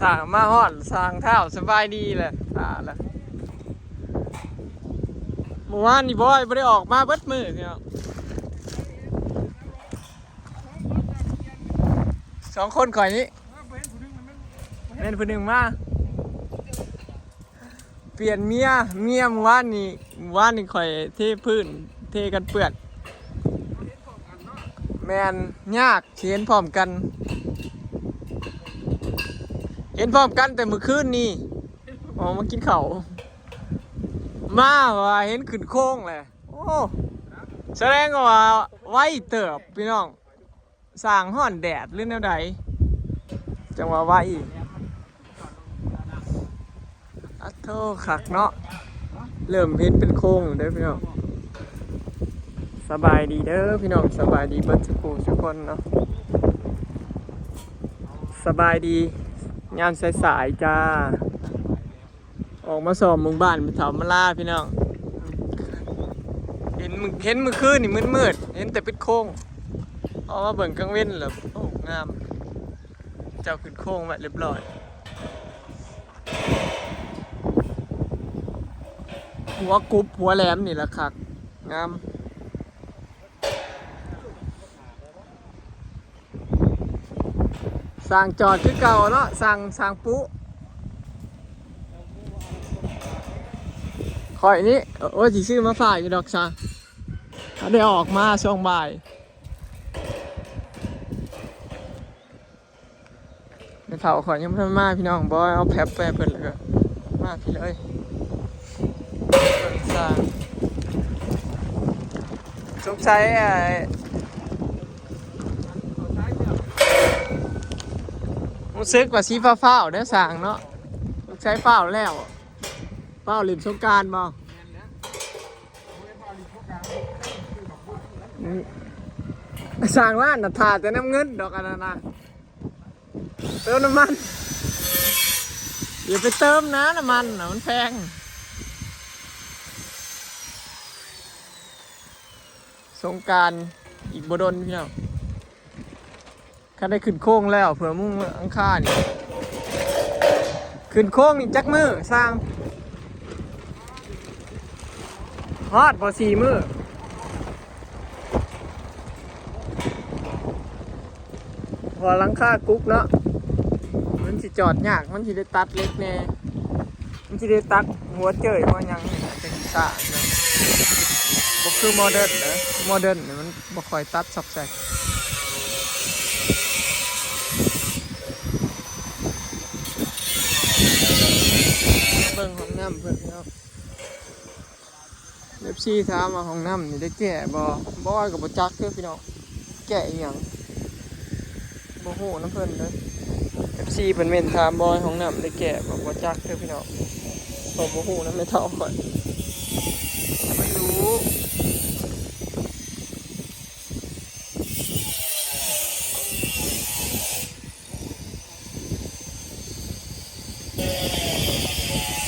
ສ້າງມາຮອດ ສ້າງທ້າວສະບາຍດີແຫຼະ ຖ້າລະ. ມື້ວານນີ້ບອຍບໍ່ໄດ້ອອກມາເບິດມື້ພີ່ນ້ອງ. ສອງຄົນຂ້ອຍນີ້ ແມ່ນຜູ້ໜຶ່ງມາ ປ່ຽນເມຍ ເມຍມື້ວານນີ້ ມື້ວານນີ້ຂ້ອຍເທພື້ນ ເທກັນເປື້ອນ. ແມ່ນ ຍາກຊິເຫັນພ້ອມກັນ ເຫັນພ້ອມກັນແຕ່ມື້ຄືນນີ້ ອອກມາກິນເຂົ້າ ມາວ່າເຫັນຂຶ້ນໂຄງແຫຼະ. ໂອ້ ສະແດງວ່າໄວເຕີບພີ່ນ້ອງ. ສ້າງຮ້ອນແດດຫຼືແນວໃດ ຈັ່ງວ່າໄວ. ອາໂທ ຄັກເນາະ ເລີ່ມເຫັນເປັນໂຄງແລ້ວເດີພີ່ນ້ອງ. ສະບາຍດີເດີພີ່ນ້ອງ ສະບາຍດີເບິດສູ່ຜູ້ສູ່ຄົນເນາະ. ສະບາຍດີຍາມສາຍໆ ຈ້າ. ອອກມາຊອມເບິ່ງບ້ານແມ່ເຖົ້າມາລາພີ່ນ້ອງ. ເຫັນມື້ ເຫັນມື້ຄືນນີ້ມືດໆ ເຫັນແຕ່ເປັນໂຄງ ເອົາມາເບິ່ງກາງເວັນແລ້ວ ໂອ້ ງາມ. ເຈົ້າຂຶ້ນໂຄງໄວ້ຮຽບຮ້ອຍ ຫົວກຸບຫົວແຫຼມນີ້ລະຄັກ ງາມ. ສ້າງຈອດຄືເກົ່າເນາະ ສ້າງ ສ້າງປຸ. ຂ້ອຍນີ້ ໂອ້ຍ ຊິຊື້ມາຝາກຢູ່ດອກຊະ ຖ້າໄດ້ອອກມາຊ່ວງບ່າຍ. ແມ່ເຖົ້າຂ້ອຍຍັງບໍ່ທັນມາພີ່ນ້ອງ ບອຍເອົາແຟັບໄປໃຫ້ເພິ່ນ ແລ້ວກໍມາພີ້ເລີຍ. ເບິ່ງຊ່າງ ສົງໄສ ອ້າຍ ຮູ້ສຶກວ່າຊິຟ້າວໆ ເດີຊ່າງເນາະ ສົງໄສຟ້າວແລ້ວ ຟ້າວຫຼິ້ນສົງການບໍ່? ສ້າງຮ້ານນະ ຖ້າແຕ່ນຳເງິນດອກ ອັນນັ້ນນະ ເຕີມນ້ຳມັນ ຢ່າໄປເຕີມນະ ນ້ຳມັນນະ ມັນແພງ. ສົງການອີກບໍ່ດົນພີ່ນ້ອງ. ຄັນໄດ້ຂຶ້ນໂຄງແລ້ວ ເພື່ອມຸງຫຼັງຄານີ້ ຂຶ້ນໂຄງນີ້ຈັກມື້ຊ່າງ? ຮອດບໍ່ ສີ່ມື້? ເພາະຫຼັງຄາກຸກເນາະ ມັນຊິຈອດຍາກ ມັນຊິໄດ້ຕັດເຫຼັກແດ່ ມັນຊິໄດ້ຕັດຫົວເຈີ້ຍຫົວຫຍັງນີ້ນະ ຈັ່ງຊິສ້າງເນາະ ບໍ່ຄືໂມເດີນເດີ ໂມເດີນນີ້ມັນ ບໍ່ຄ່ອຍຕັດຊອກແຊກ. ເບິ່ງຫ້ອງນ້ຳເພິ່ນເນາະ ເອັຟຊີ ຖາມວ່າຫ້ອງນ້ຳນີ້ໄດ້ແກ້ບໍ່? ບອຍກໍບໍ່ຈັກເດີພີ່ນ້ອງ ແກ້ອີ່ຫຍັງ ບໍ່ຮູ້ນຳເພິ່ນເດີ. ເອັຟຊີ ເພິ່ນເມັ້ນຖາມບອຍ ຫ້ອງນ້ຳໄດ້ແກ້ບໍ່? ບໍ່ຈັກເດີພີ່ນ້ອງ ເພາະບໍ່ຮູ້ນຳແມ່ເຖົ້າຂ້ອຍ ໄມ່ຮູ້.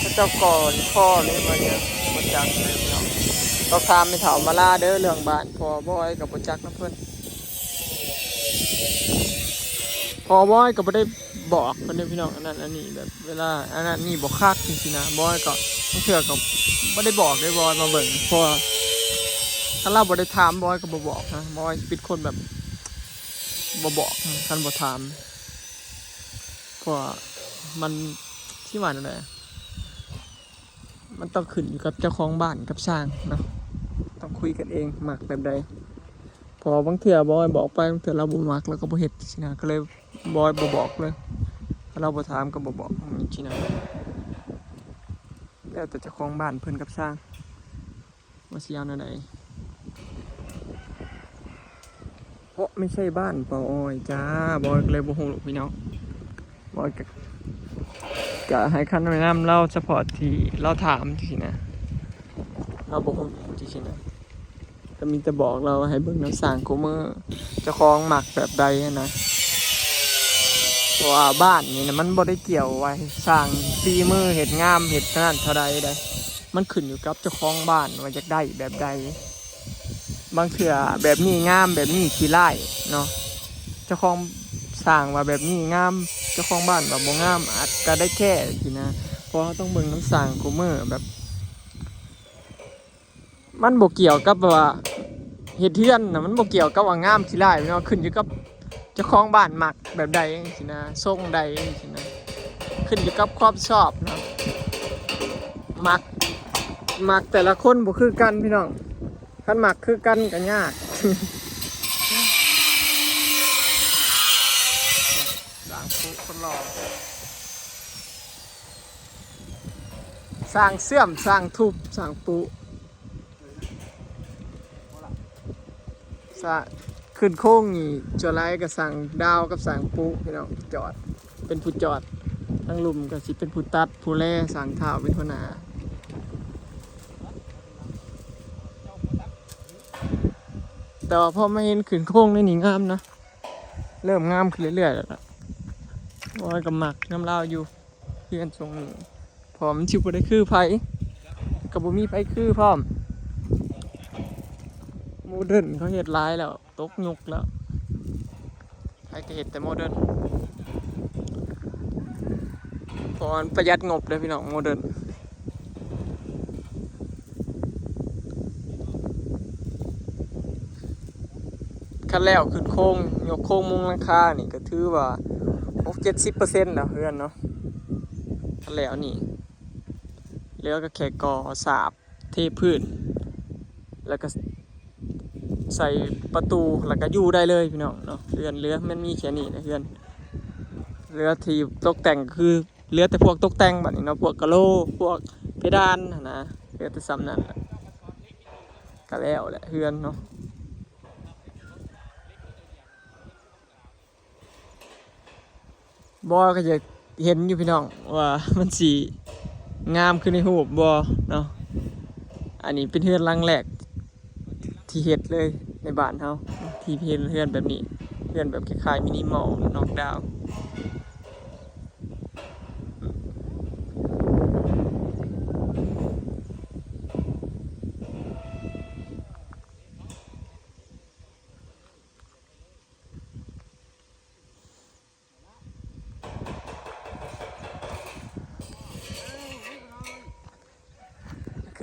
ເຂົາເຈົ້າກໍພໍເລີຍວ່າຫຍັງ ບໍ່ຈັກເລີຍເນາະ. ຕ້ອງຖາມແມ່ເຖົ້າມາລາເດີເລື່ອງບ້ານ ເພາະວ່າບອຍກໍບໍ່ຈັກນຳເພິ່ນ ເພາະວ່າບອຍກໍບໍ່ໄດ້ບອກເພິ່ນເດ້ພີ່ນ້ອງ ອັນນັ້ນອັນນີ້ ແບບເວລາອັນນັ້ນນີ້ບໍ່ຄັກຈັ່ງຊີ້ນະ ບອຍກໍບາງເທື່ອກໍບໍ່ໄດ້ບອກເດ້ ບອຍມາເບິ່ງ ເພາະວ່າຄັນລາວບໍ່ໄດ້ຖາມ ບອຍກໍບໍ່ບອກນະ ບອຍເປັນຄົນແບບ ບໍ່ບອກ ຄັນບໍ່ຖາມ ເພາະວ່າມັນ ຊິວ່າແນວໃດ ມັນຕ້ອງຂຶ້ນຢູ່ກັບເຈົ້າຂອງບ້ານກັບຊ່າງເນາະ ຕ້ອງຄຸຍກັນເອງ ມັກແບບໃດ ເພາະວ່າບາງເທື່ອບອຍບອກໄປ ບາງເທື່ອລາວບໍ່ມັກ ລາວກໍບໍ່ເຮັດຊີ້ນະ ກໍເລີຍບອຍບໍ່ບອກເລີຍ ຖ້າລາວບໍ່ຖາມກໍບໍ່ບອກຊີ້ນະ ແລ້ວແຕ່ເຈົ້າຂອງບ້ານເພິ່ນກັບຊ່າງ. ວ່າຊິເອົາແນວໃດ ເພາະໄມ່ໃຊ່ບ້ານປ້າອ້ອຍຈ້າ ບອຍກໍເລີຍບໍ່ຮູ້ພີ່ນ້ອງ ບອຍກໍ ກະໃຫ້ຄຳແນະນຳລາວສະເພາະທີ່ລາວຖາມຊີ້ນະ ລາວບໍ່ຮູ້ຈັ່ງຊີ້ນະ ກໍມີແຕ່ບອກລາວວ່າໃຫ້ເບິ່ງນຳຊ່າງຄູ່ມື້ ເຈົ້າຂອງມັກແບບໃດຫັ້ນນະ ເພາະວ່າບ້ານນີ້ນະ ມັນບໍ່ໄດ້ກ່ຽວວ່າຊ່າງຝີມືເຮັດງາມເຮັດເທົ່ານັ້ນເທົ່າໃດໃດ ມັນຂຶ້ນຢູ່ກັບເຈົ້າຂອງບ້ານວ່າຢາກໄດ້ແບບໃດ ບາງເທື່ອແບບນີ້ງາມ ແບບນີ້ຂີ້ຮ້າຍເນາະ ເຈົ້າຂອງ ສ້າງວ່າແບບນີ້ງາມ ເຈົ້າຂອງບ້ານວ່າບໍ່ງາມ ອາດກະໄດ້ແກ້ຊີ້ນະ ເພາະເຮົາຕ້ອງເບິ່ງນຳສ້າງຄູ່ມື້ ແບບ ມັນບໍ່ກ່ຽວກັບວ່າເຮັດເຮືອນນະ ມັນບໍ່ກ່ຽວກັບວ່າງາມຂີ້ຮ້າຍເນາະ ຂຶ້ນຢູ່ກັບເຈົ້າຂອງບ້ານມັກແບບໃດຈັ່ງຊີ້ນະ ຊົງໃດຈັ່ງຊີ້ນະ ຂຶ້ນຢູ່ກັບຄວາມຊອບເນາະ ມັກ ມັກແຕ່ລະຄົນບໍ່ຄືກັນພີ່ນ້ອງ ຄັນມັກຄືກັນກະຍາກ ສ້າງປຸຄົນຫຼໍ່ ສ້າງເຊື່ອມ ສ້າງທຸບ ສ້າງປຸ ສະ ຂຶ້ນໂຄງນີ້ ສ່ວນຫຼາຍກະຊ່າງດາວກັບຊ່າງປຸພີ່ນ້ອງ ຈອດ ເປັນຜູ້ຈອດ ທາງລຸ່ມກະຊິເປັນຜູ້ຕັດ ຜູ້ແລ ຊ່າງທ້າວເປັນຫົວໜ້າ ແຕ່ວ່າພໍມາເຫັນຂຶ້ນໂຄງໃນນີ້ງາມນະ ເລີ່ມງາມຂຶ້ນເລື້ອຍໆແລ້ວລະ ໂອ້ຍ ກະມັກນຳລາວຢູ່ ເຮືອນຊົງນີ້ ເພາະມັນຊິບໍ່ໄດ້ຄືໃຜ ກະບໍ່ມີໃຜຄືພ້ອມ ໂມເດີນເຂົາເຮັດຫຼາຍແລ້ວ ຕົກຍຸກແລ້ວ ໃຜກະເຮັດແຕ່ໂມເດີນ ເພາະວ່າມັນປະຢັດງົບເດ້ພີ່ນ້ອງ ໂມເດີນ ຄັນແລ້ວຂຶ້ນໂຄງ ຍົກໂຄງມຸງຫຼັງຄານີ້ກະຖືວ່າຫົກເຈັດສິບເປີເຊັນແລ້ວເຮືອນເນາະ ຄັນແລ້ວນີ້ ເຫຼືອກະແຄ່ກໍ່ສາບ ເທພື້ນ ແລ້ວກະໃສ່ປະຕູ ແລ້ວກະຢູ່ໄດ້ເລີຍພີ່ນ້ອງເນາະ ເຮືອນເຫຼືອມັນມີແຄ່ນີ້ແຫຼະ ເຮືອນເຫຼືອທີ່ຕົກແຕ່ງກະຄື ເຫຼືອແຕ່ພວກຕົກແຕ່ງບາດນີ້ເນາະ ພວກກະໂຫຼ ພວກເພດານຫັ້ນນະ ເຫຼືອແຕ່ສ່ຳນັ້ນແຫຼະ ກະແລ້ວແຫຼະເຮືອນເນາະ. ບໍ່ ກະຢາກເຫັນຢູ່ພີ່ນ້ອງ ວ່າມັນຊິງາມຄືໃນຮູບບໍ່ເນາະ ອັນນີ້ເປັນເຮືອນຫຼັງແລກທີ່ເຮັດເລີຍໃນບ້ານເຮົາ ທີ່ເຫັນເຮືອນແບບນີ້ ເຮືອນແບບຄ້າຍໆມິນິມອລນອກດາວ.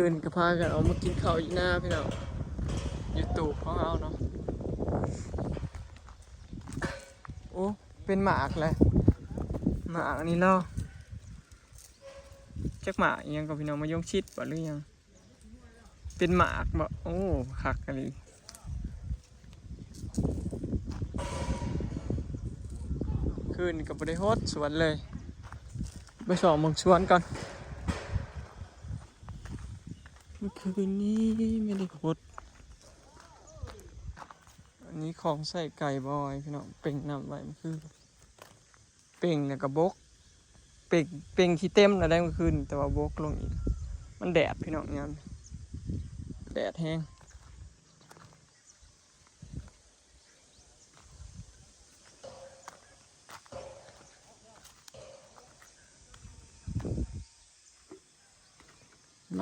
ຄືນກະພາກັນອອກມາກິນເຂົ້າຢູ່ນາພີ່ນ້ອງ ຢູ່ຕູບຂອງເຮົາເນາະ ໂອ້ ເປັນໝາກແຫຼະ ໝາກອັນນີ້ເນາະ ຈັກໝາກອີ່ຫຍັງກະພີ່ນ້ອງ ມະຍົງຊິດບໍ່ ຫຼືຫຍັງ ເປັນໝາກບໍ່ ໂອ້ ຄັກອີ່ຫຼີ ຄືນນີ້ກະບໍ່ໄດ້ຫົດສວນເລີຍ ໄປສ່ອງເບິ່ງສວນກ່ອນ ມື້ຄືນນີ້ໄມ່ໄດ້ຫົດ ອັນນີ້ຂອງໃສ່ໄກ່ບອຍພີ່ນ້ອງ ເປັ່ງນ້ຳໄວ້ມື້ຄືນ ເປັ່ງແລ້ວກະບົກ ເປັ່ງ ເປັ່ງຂີ້ເຕັມແລ້ວໄດ໋ມື້ຄືນ ແຕ່ວ່າບົກລົງອີກ ມັນແດດພີ່ນ້ອງ ຍາມແດດແຮງ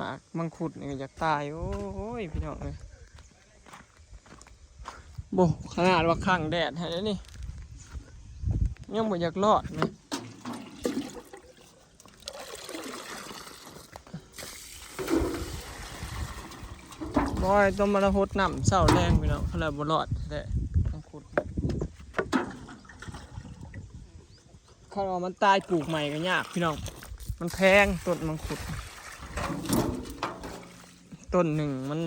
ໝາກມັງຄຸດນີ້ກະຢາກຕາຍ ໂອ້ຍ ພີ່ນ້ອງເອີຍ ບໍ່ ຂະໜາດວ່າຂັງແດດໃຫ້ແລ້ວນີ້ ຍັງບໍ່ຢາກລອດແມະ ບໍ່ ຕ້ອງມາຫົດນ້ຳເຊົ້າແລງພີ່ນ້ອງ ຄັນລະບໍ່ລອດແທ້ໆ ມັງຄຸດ ຄັນວ່າມັນຕາຍປູກໃໝ່ກະຍາກພີ່ນ້ອງ ມັນແພງຕົ້ນມັງຄຸດ ຕົ້ນໜຶ່ງມັນ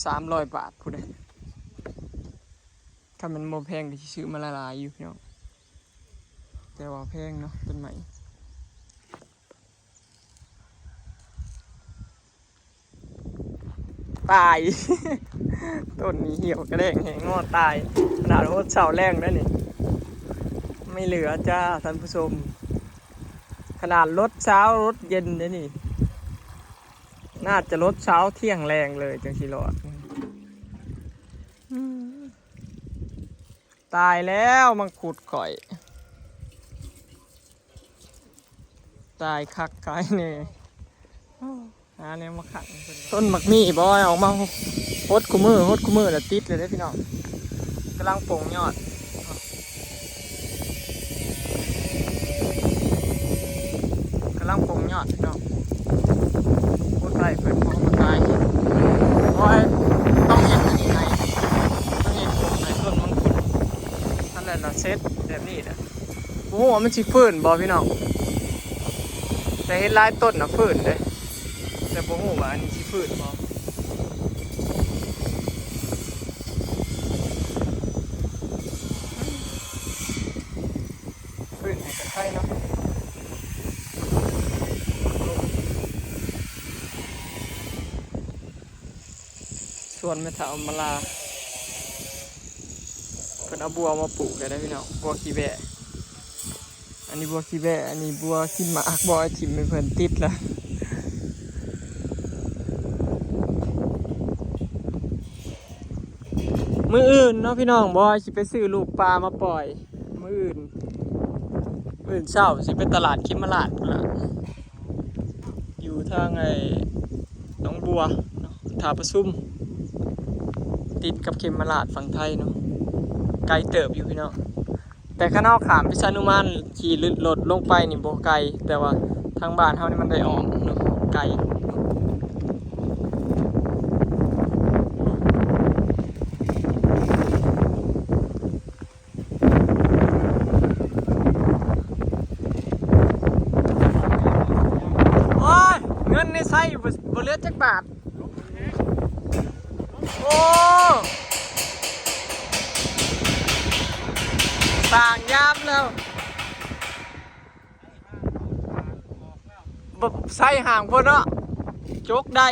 ສາມຮ້ອຍບາດພຸ້ນເດ້ ຄັນມັນບໍ່ແພງກະຊິຊື້ມາຫຼາຍໆຢູ່ພີ່ນ້ອງ ແຕ່ວ່າແພງເນາະ ຕົ້ນໄມ້ ຕາຍ ຕົ້ນນີ້ຫ່ຽວກະແດງແຮງ ງໍຕາຍ ຂະໜາດຫົດເຊົ້າແລງໄດ໋ນີ້ ໄມ່ເຫຼືອຈ້າທ່ານຜູ້ຊົມ ຂະໜາດຫົດເຊົ້າຫົດເຢັນໄດ໋ນີ້ ໜ້າຈະຫົດເຊົ້າທ່ຽງແລງເລີຍຈັ່ງຊິລອດ ອືມ ຕາຍແລ້ວມັງຄຸດຂ້ອຍ ຕາຍຄັກຕາຍແນ່ ໂອ້ ຫາແນວມາຂັງເພິ່ນ ຕົ້ນໝາກມີ່ບໍ່ ອອກມາຫົດຄູ່ມື້ ຫົດຄູ່ມື້ລະຕິດເລີຍເດ້ພີ່ນ້ອງ ກຳລັງປົ່ງຍອດ ຍອດເນາະ ໂອ້ຍ ໄປເພິ່ນບໍ່ມາຂາຍ ໂອ້ຍ ຕ້ອງເຮັດອັນນີ້ໃຫ້ ຕ້ອງເຮັດກົກໃຫ້ຕົ້ນມັງຄຸດ ນັ້ນແຫຼະລະເສັດແບບນີ້ແຫຼະ. ບໍ່ຮູ້ວ່າມັນຊິຟື້ນບໍ່ພີ່ນ້ອງ ແຕ່ເຫັນຫຼາຍຕົ້ນນະຟື້ນເດ້ ແຕ່ບໍ່ຮູ້ວ່າອັນນີ້ຊິຟື້ນບໍ່. ສວນແມ່ເຖົ້າມາລາ ເພິ່ນເອົາບົວມາປູກແລ້ວເດ້ພີ່ນ້ອງ ບົວຂີ້ແບ້ ອັນນີ້ບົວຂີ້ແບ້ ອັນນີ້ບົວຂີ້ໝາກ ບໍ່ເອົາຖິ້ມໃຫ້ເພິ່ນຕິດລະ. ມື້ອື່ນເນາະພີ່ນ້ອງ ບອຍຊິໄປຊື້ລູກປາມາປ່ອຍ ມື້ອື່ນ ມື້ອື່ນເຊົ້າຊິໄປຕະຫຼາດເຂມມະລາດພຸ້ນລະ ຢູ່ທາງໄອ້ໜອງບົວເນາະ ທ່າປະຊຸມ ຕິດກັບເຂມມະລາດຝັ່ງໄທເນາະ ໄກເຕີບຢູ່ພີ່ນ້ອງ. ແຕ່ຄັນເຮົາຂ້າມພິສະນຸມານຂີ່ລົດລົງໄປນີ້ບໍ່ໄກ ແຕ່ວ່າທາງບ້ານເຮົານີ້ມັນໄດ້ອ້ອມເນາະ ໄກ. ໂອ້ຍ ເງິນໃນໄຊບໍ່ ບໍ່ເຫຼືອຈັກບາດ. ໂອ້ ສ້າງຍາມແລ້ວ ບໍ່ໃສ່ຫາງພຸ້ນເນາະ ຈົກໄດ້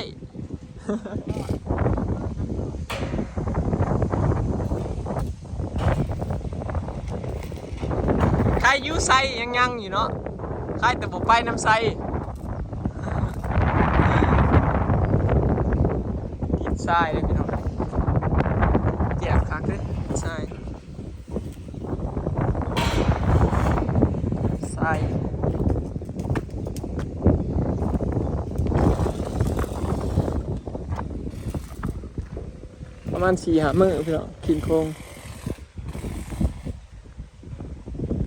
ໃຄຢູ່ ໄຊຍັງຍັງຢູ່ເນາະ ໃຄແຕ່ບໍ່ໄປນຳໄຊ. ດິນຊາຍເດ້ພີ່ນ້ອງ ແຈບຄັກເດ້ ດິນຊາຍ ຊາຍ ປະມານສີ່ຫ້າມື້ພີ່ນ້ອງ ຂຶ້ນໂຄງ.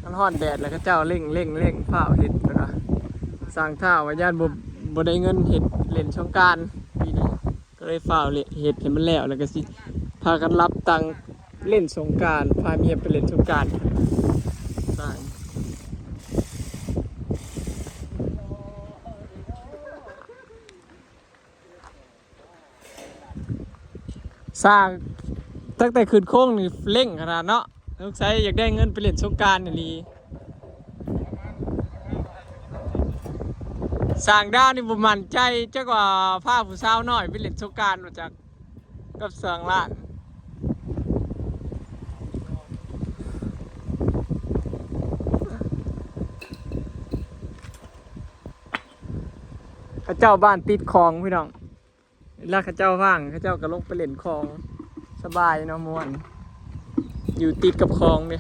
ມັນຮ້ອນແດດ ແລ້ວເຂົາເຈົ້າເລັ່ງ ເລັ່ງ ເລັ່ງ ຟ້າວເຮັດ ແລ້ວກະສັ່ງທ້າວວ່າຢ້ານບໍ່ ບໍ່ໄດ້ເງິນເຮັດ ຫຼິ້ນສົງການປີນີ້ ກໍເລີຍຟ້າວເຮັດໃຫ້ມັນແລ້ວ ແລ້ວກໍຊິພາກັນລັບຕັງເລ່ນสงกรานต์ ພາເມຍໄປເລ່ນสงกรานต์. ສ້າງຕັ້ງແຕ່ຂຶ້ນໂຄງນີ້ເລັ່ງຂະໜາດເນາະ ສົງໄສຢາກໄດ້ເງິນໄປຫຼິ້ນສົງການອີ່ຫຼີ. ສ້າງດາວນີ້ບໍ່ໝັ້ນໃຈ ຈັກວ່າພາຜູ້ສາວນ້ອຍໄປຫຼິ້ນສົງການບໍ່ຈັກ ກັບສ້າງລ້ານ. ເຂົາເຈົ້າບ້ານຕິດຂອງພີ່ນ້ອງ ເວລາເຂົາເຈົ້າວ່າງ ເຂົາເຈົ້າກໍລົງໄປຫຼິ້ນຂອງ ສະບາຍເນາະ ມ່ວນ ຢູ່ຕິດກັບຂອງເດ້.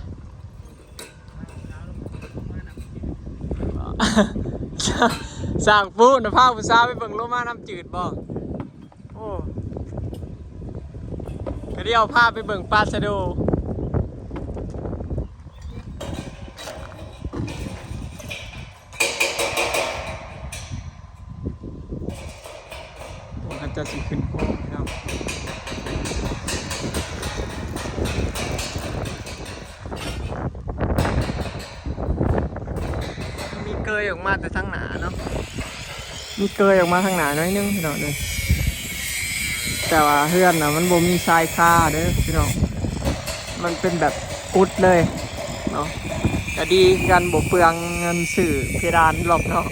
ສ້າງປູນະ ພາຜູ້ສາວໄປເບິ່ງໂລມານ້ຳຈືດບໍ່? ໂອ້ ກະດຽວພາໄປເບິ່ງປາຊະໂດ. ໂອ້ ເຂົາເຈົ້າຊິຂຶ້ນໂຄງພີ່ນ້ອງ ມີເກີຍອອກມາແຕ່ທາງໜ້າເນາະ ມີເກີຍອອກມາທາງໜ້າໜ້ອຍໜຶ່ງພີ່ນ້ອງເອີຍ ແຕ່ວ່າເຮືອນນະມັນບໍ່ມີຊາຍຄາເດີພີ່ນ້ອງ ມັນເປັນແບບກຸດເລີຍເນາະ ກະດີຄືກັນ ບໍ່ເປືອງເງິນຊື້ເພດານລອບນອກ.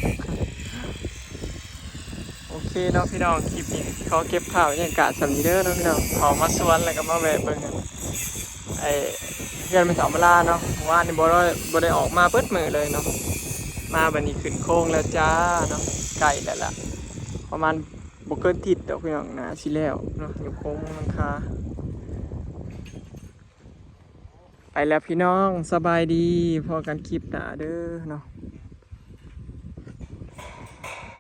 ໂອເຄເນາະພີ່ນ້ອງ ຄລິບນີ້ຂໍເກັບພາບບັນຍາກາດສ່ຳນີ້ເດີເນາະພີ່ນ້ອງ ເຂົ້າມາສວນແລ້ວກໍມາແວະເບິ່ງ ໄອ້ ເຮືອນແມ່ເຖົ້າມາລາເນາະ ເມື່ອວານນີ້ບໍ່ໄດ້ ບໍ່ໄດ້ອອກມາເບິດມື້ເລີຍເນາະ ມາບັດນີ້ຂຶ້ນໂຄງແລ້ວຈ້າເນາະ ໃກ້ແລ້ວລະ ປະມານບໍ່ເກີນທິດດອກພີ່ນ້ອງ ໜ້າຊິແລ້ວເນາະ ຍົກໂຄງມຸງຫຼັງຄາ. ໄປແລ້ວພີ່ນ້ອງ ສະບາຍດີ ພໍ້ກັນຄລິບໜ້າເດີເນາະ.